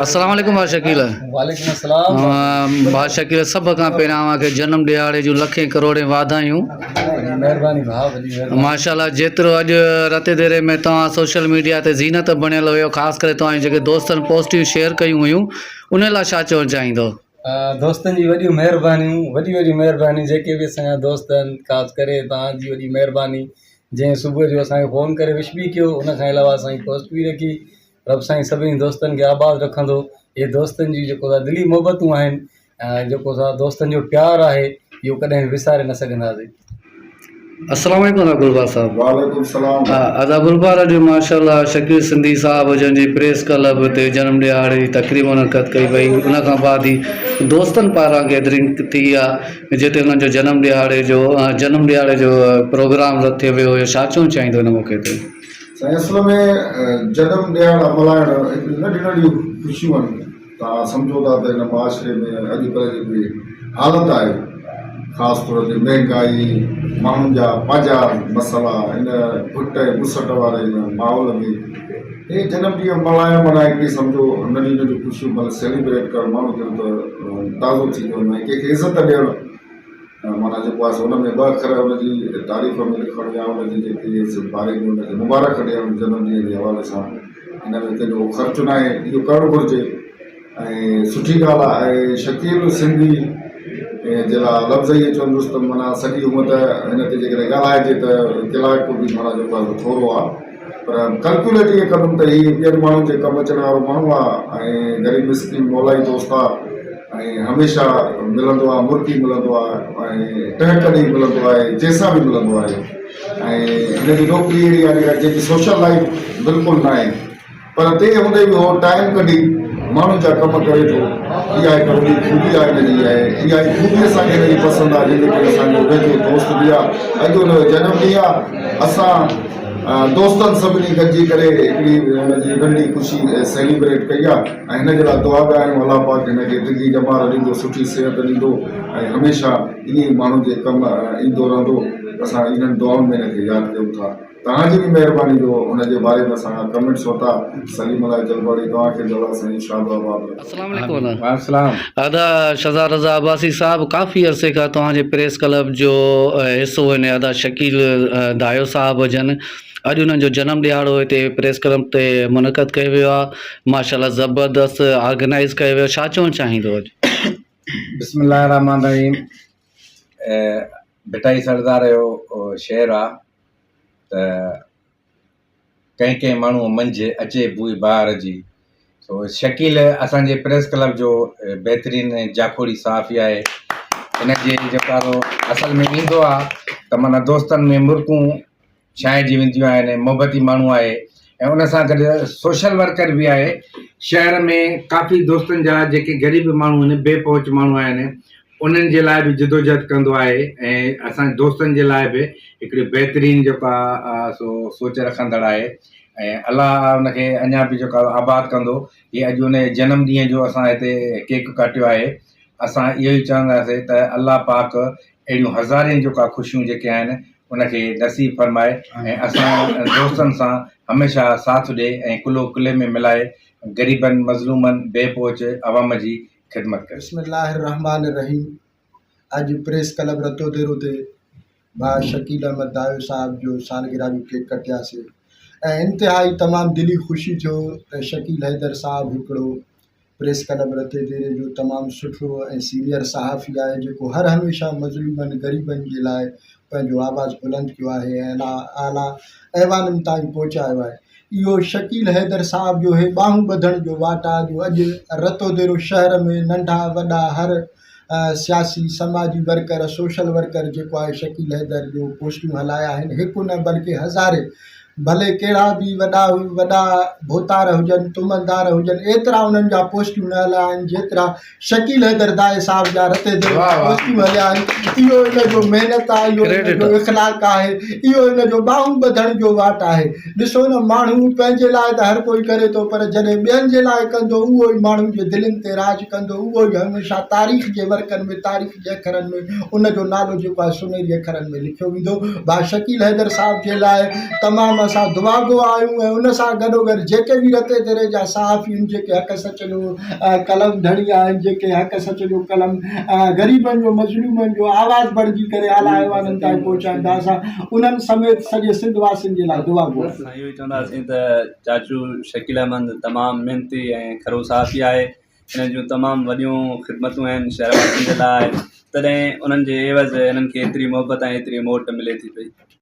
السلام عليڪم ڀاء شڪيل. وعليڪم السلام. ڀاء شڪيل سڀ کان پهريان اوهان کي جنم ڏهاڙي جون لکين ڪروڙين واڌايون. وڏي مهرباني ڀاء وڏي مهرباني. ماشاءالله جيترو اڄ رتي ديري ۾ توهان سوشل ميڊيا تي زينت بڻيل هيو خاص ڪري توهان جون جيڪي دوستن پوسٽيون شيئر ڪيون هيون انهي لاء ڇا چوڻ چاهيندو. دوستن جي وڏيون مهربانيون وڏي وڏي مهرباني جيڪي به اسان جا دوست آهن خاص ڪري توهان جي وڏي مهرباني جنهن صبح جو اسان کي فون ڪري وش به ڪيو ان کان علاوه اسان جي پوسٽ به رکي رب سائين سڀني دوستن کي آباد رکندو اهي دوستن جون جيڪو سا دلي محبتون آهن ۽ جيڪو سا دوستن جو پيار آهي اهو ڪڏهن به وساري نه سگهنداسين. السلام عليڪم ادا گلبار صاحب. وعليڪم السلام. ادا گلبار اڄ ماشاءالله شڪيل سنڌي صاحب جن جي پريس ڪلب تي جنم ڏهاڙي جي تقريب منعقد ڪئي وئي ان کان بعد هي دوستن پاران گيدرنگ ٿي آ جتي انهن جو جنم ڏهاڙي جو جنم ڏهاڙي جو پروگرام رٿيو ويو هيو ڇا چوڻ چاهيندو ان موقعي تي. سائين اصل ۾ جنم ڏهاڙا ملهائڻ هڪڙيون ننڍيون ننڍيون خوشيون آهن توهان سمجهو ٿا ته هن معاشري ۾ اڄڪلهه جيڪي حالت آهي خاص طور تي مهنگائي ماڻهن جا پنهنجا مسئلا هن گهٽ ۽ گسٽ واري هن ماحول ۾ هي جنم ڏينهن ملهائڻ معنيٰ هڪڙي سمجهو ننڍيون ننڍيون خوشيون مطلب سيليبريٽ ڪرڻ ماڻهو ڄڻ ته تازو ٿي ٿو وڃي ۽ ڪنهن کي عزت ڏيڻ معنيٰ جيڪو آهي سو ان ۾ ٻه اکر ان جي تعريف ۾ لکڻ يا ان جي جيڪي باري ۾ ان کي مبارڪ ڏيڻ جنم ڏينهن جي حوالي سان ان ۾ ڪنهن جو خرچ ناهي اهو ڪرڻ گهرجي ۽ سٺي ڳالهه آهي ۽ شڪيل سنڌي جي لاء لفظ اهي چوندس ته معنيٰ سڄي عمر ته هن تي جيڪڏهن ڳالهائجي ته ڪلاڪ به معنيٰ جيڪو آهي سو ٿورو آهي پر ڪلڪيوليٽ ائين ڪندم ته هي ٻين ماڻهن جي ڪم اچڻ وارو ماڻهو آ ۽ غريب مسڪين مولائي دوست آ ۽ هميشه ملندو آ مرڪي ملندو آ ۽ ٽهڪ ڏئي ملندو آهي جنهن سان به ملندو آهي ۽ هن جي نوڪري اهڙي آ جيڪا جنهن جي سوشل لائف بلڪل ناهي پر تنهن هوندي به هو ٽائيم ڪڍي ماڻهن جا ڪم ڪري ٿو اها هڪ وڏي خوبي آهي هن جي ۽ اها ئي خوبي اسان کي هن جي پسند آهي جنهن جي ڪري اسان جو ويجهو دوست به آهي اڄ هن جو جنم ڏينهن آهي اسان دوستن سڀني گڏجي ڪري هڪڙي هن جي ننڍي خوشي سيليبريٽ ڪئي آهي ۽ هن جي لاء دعا به آهيون الله پاڪ هن کي ڊگهي ڄمار ڏيندو سٺي صحت ڏيندو ۽ هميشه ائين ئي ماڻهن جي ڪم ايندو رهندو اسان انهن دعائن ۾ هن کي ياد ڪيون ٿا. توهان جي به مهرباني جو ان جي باري ۾ اسان کان ڪمينٽس ورتا سليم الله جلباڻي توهان کي به الله سائين شاد و آباد رکي. السلام عليڪم ادا. وعليڪم السلام. ادا شھزاد رضا عباسي صاحب ڪافي عرصي کان توهان جي پريس ڪلب جو حصو هن ادا شڪيل دايو صاحب جن اڄ انهن جو جنم ڏهاڙو هتي پريس ڪلب تي منعقد ڪيو ويو آهي ماشاءالله زبردست آرگنائز ڪيو ويو ڇا چوڻ چاهيندو اڄ. بسم الله الرحمٰن الرحيم ڀٽائي سردار جو شعر آ ته ڪنهن ڪنهن ماڻهوء منجهه اچي بوء بهار جي. سو شڪيل اسان جي پريس ڪلب جو بهترين ۽ جاکوڙي صحافي آهي. ان جي جيڪا سو اصل ۾ ايندو آ ته معنيٰ دوستن ۾ مرڪون ڇانئجي وينديون آهن ۽ محبتي ماڻهو آهي ۽ ان سان گڏ سوشل ورڪر به آهي. شهر ۾ ڪافي دوستن جا جيڪي غريب ماڻهو آهن بي پهچ ماڻهو آهن انهن جي لاء به جدوجهد ڪندو آهي ۽ اسان جي دوستن جي لاء به هڪڙي بهترين جيڪو آهي سو سوچ رکندڙ آهي ۽ الله ان کي اڃا به جيڪو آهي آباد ڪندو هي اڄ ان جي جنم ڏينهن جو اسان هتي ڪيڪ ڪاٽيو آهي اسان اهو ئي چونداسين ته الله پاڪ اهڙيون هزارين جيڪا خوشيون جيڪي آهن ان کي نصيب فرمائي ۽ اسان دوستن سان هميشه ساٿ ڏي ۽ ڪلهو ڪلهي ۾ ملائي غريبن مظلومن بي پهچ عوام جي خدمت ڪري. بسم الله الرحمٰن الرحيم اڄ پريس ڪلب رتوديرو تي ڀاء شڪيل احمد دايو صاحب جو سالگرهه جو ڪيڪ ڪٽياسي ۽ انتهائي تمام دلي خوشي ٿيو ته شڪيل حيدر صاحب هڪڙو پريس ڪلب رتيديري جو تمام سٺو ۽ سينيئر صحافي آهي جيڪو هر هميشه مظلومن غريبن جي لاء پنهنجو آواز بلند ڪيو آهي ۽ اعليٰ ايوانن تائين پهچايو آهي اهو شڪيل حيدر صاحب جو هي ٻانهون ٻڌڻ جو واٽ آ جو اڄ رتوديرو شهر ۾ ننڍا وڏا هر سياسي سماجي ورڪر سوشل ورڪر جيڪو آهي شڪيل حيدر جو پوسٽون هلايا آهن هڪ نه بلڪه هزارين ڀلي ڪهڙا به وڏا وڏا ڀوتار هجن تمندار هجن ايترا انهن جا پوسٽون نه هلايا آهن جيترا شڪيل حيدر دائي صاحب جا رتي دل پوسٽون هليا آهن اهو ان جو محنت آهي اهو ان جو اخلاق آهي اهو ان جو ٻانهون ٻڌڻ جو واٽ آهي ڏسو نه ماڻهو پنهنجي لاء ته هر ڪوئي ڪري ٿو پر جڏهن ٻين جي لاء ڪندو اهو ئي ماڻهن جي دلين تي راڄ ڪندو اهو ئي هميشه تاريخ جي ورقن ۾ تاريخ جي اکرن ۾ ان جو نالو جيڪو آهي سونهري اکرن ۾ لکيو ويندو ڀاء شڪيل حيدر صاحب جي لاء تمام. اسان دعاگو آهيون ۽ ان سان گڏوگڏ جيڪي به رتي ديري جا صحافي آهن جيڪي حق سچ جو قلم ڌڻي آهن جيڪي حق سچ جو قلم غريبن جو مظلومن جو آواز بڻجي ڪري اعليٰ ايوانن تائين پهچائين ٿا اسان انهن سميت سڄي سنڌ واسين جي لاء دعاگو آهيون. اسان اهو ئي چونداسين ته چاچو شڪيل احمد تمام محنتي ۽ کرو صحافي آهي هن جون تمام وڏيون خدمتون آهن شهر واسين جي لاء تڏهن انهن جي عيوض هنن کي ايتري محبت ۽ ايتري موٽ ملي ٿي پئي.